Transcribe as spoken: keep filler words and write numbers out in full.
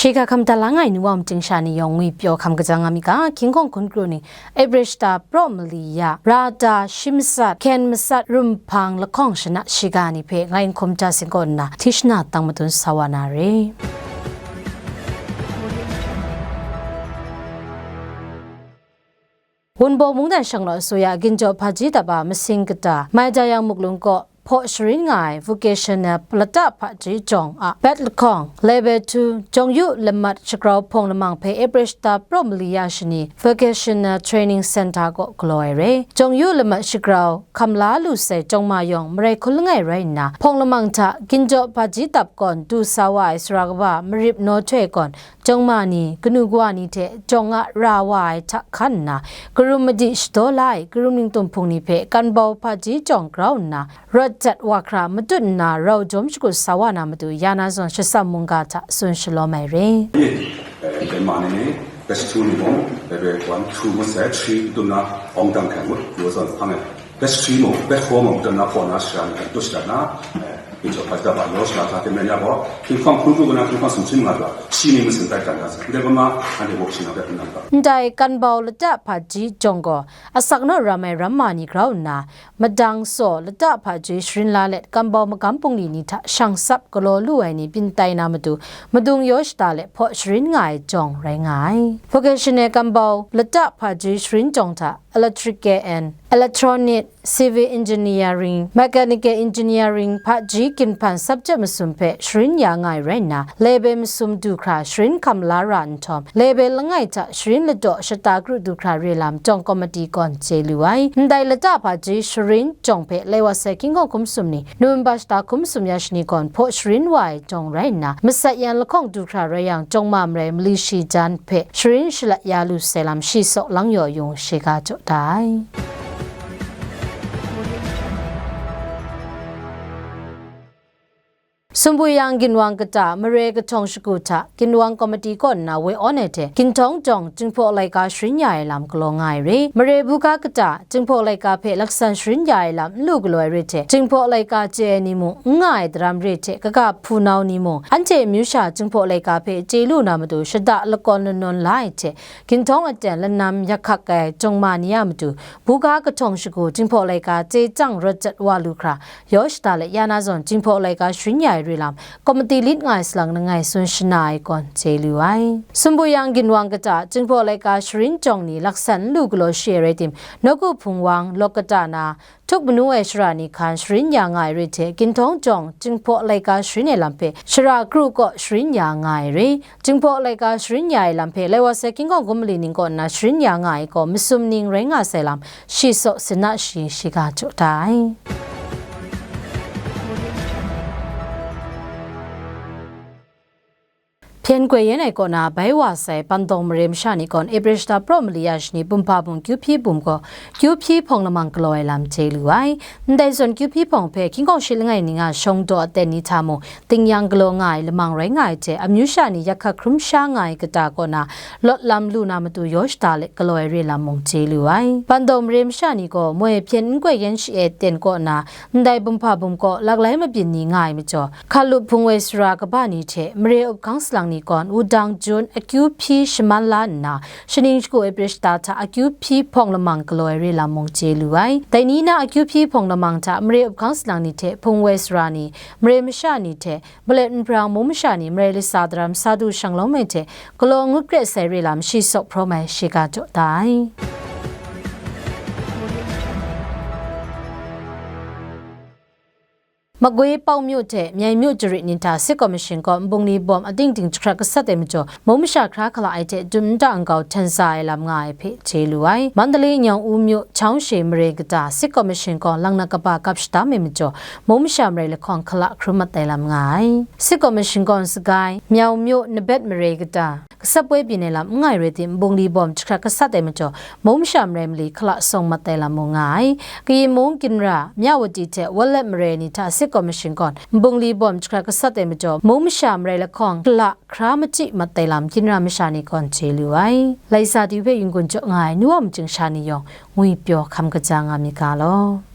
Shiga hkam da la ngai ni wa maching sha ni yawng ngwi pyaw hkam kaja nga mi ga, hkying hkawng hkun kru ni, April shata praw mali ya, ra ta, shi matsat, hkyen matsat, rum hpang, lahkawng shana shiga ni hpe ngai n hkum ja sing kaw nna, hti shana tang madun sa wa na re. Wunbaw mungdan shanglawt asuya ginjaw hpaji dap a masing kata, mai da yang muklung kaw hpaw sharin nga ai vocational lata hpaji jawng a bet lahkawng, level two, jawng yu lamat shagrau hpawng lamang hpe April shata praw mali ya shani vocational training center kaw galaw ai re. Jawng yu lamat shagrau hkam la lu sai jawng ma yawng marai hkun langai rai nna, hpawng lamang hta ginjaw hpaji dap gawn du sa wa ai sara kaba marip naw htoi gawn, jawng ma ni, kanu kawa ni hte jawng a ra wa ai hta hkan nna, karum madi shadaw la ai karum ningtum hpung ni hpe kanbau hpaji jawng grau nna, rawt jat wa hkra matut nna rau jawm shakut sa wa na matu, ya na zawn shatsam mungga hta tsun shalawm ai re. Yin, eh, Myanmar ni ni, best two ni mung, level one, two ngut sai, three n tum na, awng dang hkrai ngut, yu zawn hpang ai. Best three mung, best four mung, n tum na, hpaw na shara ni hkan tu shada na, eh, ginjaw hpaji dap a yaw shara hta, tengman ya gaw, hkying hkawng hkun kru na, hkying hkawng sumshi manga dua, shi ni masing tai tan na sa, ndai gaw ma, anhte gaw shi na hpe hpung na hpa. Ndai kanbau lata hpaji jawng gaw, asak naw ram ai ram ma ni grau nna, madang saw lata hpaji sharin la let, kanbau magam bungli ni hta shang tsap galaw lu ai ni byin tai na matu, madung yaw shada let hpaw sharin nga ai jawng rai nga ai. Vocational kanbau lata hpaji sharin jawng hta, electrical and electronic, civil engineering, mechanical engineering hpaji ginhpan subject masum hpe sharin ya nga ai rai nna, level masum du hkra sharin hkam la ra nhtawm, level langai hta sharin ladaw shata kru du hkra re lam jawng komiti gawn chye lu ai. Ndai lata hpaji sharin jawng hpe lai wa sai hkying hkawng hkum sum ni, November shata hkum sum ya shani gawn hpaw sharin wa ai jawng rai nna, masat yan lahkawng du hkra rai yang, jawng ma marai mali shi jan hpe sharin shalat ya lu sai lam shi saw lang yaw yung shiga jaw da ai. Sumpu yang ginwang kata mare kahtawng shagu hta, ginwang komiti kaw nna woi awn ai hte, ginhtawng jawng Jinghpaw laika sharin ya ai lam galaw nga ai re. Mare buga kata, Jinghpaw laika hpe laksan sharin ya ai lam n lu galaw ai re hte, Jinghpaw laika chye ai ni mung n nga ai daram re hte, kaga hpunau ni mung, anhte amyu sha Jinghpaw laika hpe chye lu na matu, shada lakawn lanawn la ai hte, ginhtawng aten lanam yak hkak ai jawng ma ni a matu, buga kahtawng shagu Jinghpaw laika chye chyang rawt jat wa lu hkra, yaw shada let ya na zawn, Jinghpaw laika sharin ya ai re lam, komiti lit nga ai salang langai tsun shana ai gawn chye lu ai. Sumpu yang ginwang kata, Jinghpaw laika sharin jawng ni laksan n lu galaw shi ai rai tim, nawku hpung wang lawk kata na, htuk manu ai shara ni hkan sharin ya nga ai re hte, ginhtawng jawng Jinghpaw laika sharin ai lam hpe shara kru kaw sharin ya nga ai re. Jinghpaw laika sharin ya ai lam hpe lai wa sai hkying hkawng hkum mali ning kaw nna sharin ya nga ai gaw, masum ning rai nga sai lam, shi saw sina shi shiga jaw da ai. Hpyen goi yen ai kaw na bai wa sai pandawng mare masha ni gawn April shata praw mali ya shani bum hpa bum kyu hpyi bum gaw kyu hpyi hpawng lamang galaw ai lam chye lu ai. Ndai zawn kyu hpyi hpawng hpe hkying hkawng shi langai ni nga shawng daw aten ni hta mung, tingnyang galaw nga ai lamang rai nga ai hte, amyu sha ni yak hkak hkrum sha nga ai kata kaw na, lawt lam lu na matu yaw shada let galaw ai re lam mung chye lu ai. Pandawng mare masha ni gaw moi hpyen n goi yen shi e ten kaw na, ndai bum hpa bum kaw laklai mabyin ni nga ai majaw, hkalup hpung woi sara kaba ni hte mare up hkang salang ni gawn wudang jun akyu hpyi shaman la nna, shaning shagu April shata hta akyu hpyi hpawng lamang galaw ai re lam mung chye lu ai. Dai ni na akyu hpyi hpawng lamang hta mare up hkang salang ni hte hpung woi sara ni, mare masha ni hte, Malet nbrang mung masha ni marai lasa daram sa du shang lawm ai hte, galaw ngut kret sai re lam shi sawk hprawm ai shiga jaw da ai. Magwi, Pau myu hte Myai myu jarit ni hta sit kaw mashin kaw nbungli bawm ating ting jahkrat gasat ai majaw, mung masha hkra hkala ai hte dum nta nkau hten sa ai lam nga ai hpe chye lu ai. Mandalay, Nyawng-u myu, Chawngshe mare kata sit kaw mashin kaw lang na kaba gap shadam ai majaw, mung masha marai lahkawng hkala hkrum mat ai lam nga ai. Sit kaw mashin kaw n sagai, Myau myu, Nabet mare kata, gasap woi byin ai lam n nga ai rai tim, nbungli bawm jahkrat gasat ai majaw, mung masha marai mali hkala sawng mat ai lam mung nga ai. Kayin mung, Ginra, Myawati hte Wallet mare ni hta sit kaw mashin kaw, nbungli bawm jahkrat gasat ai majaw, mung masha marai lahkawng hkala hkra machyi mat ai lam Ginra masha ni gawn chye lu ai. Laisa du hpe yin-gun jaw nga ai Nu Wa Machying sha ni yawng ngwi pyaw hkam kaja nga mi ga law.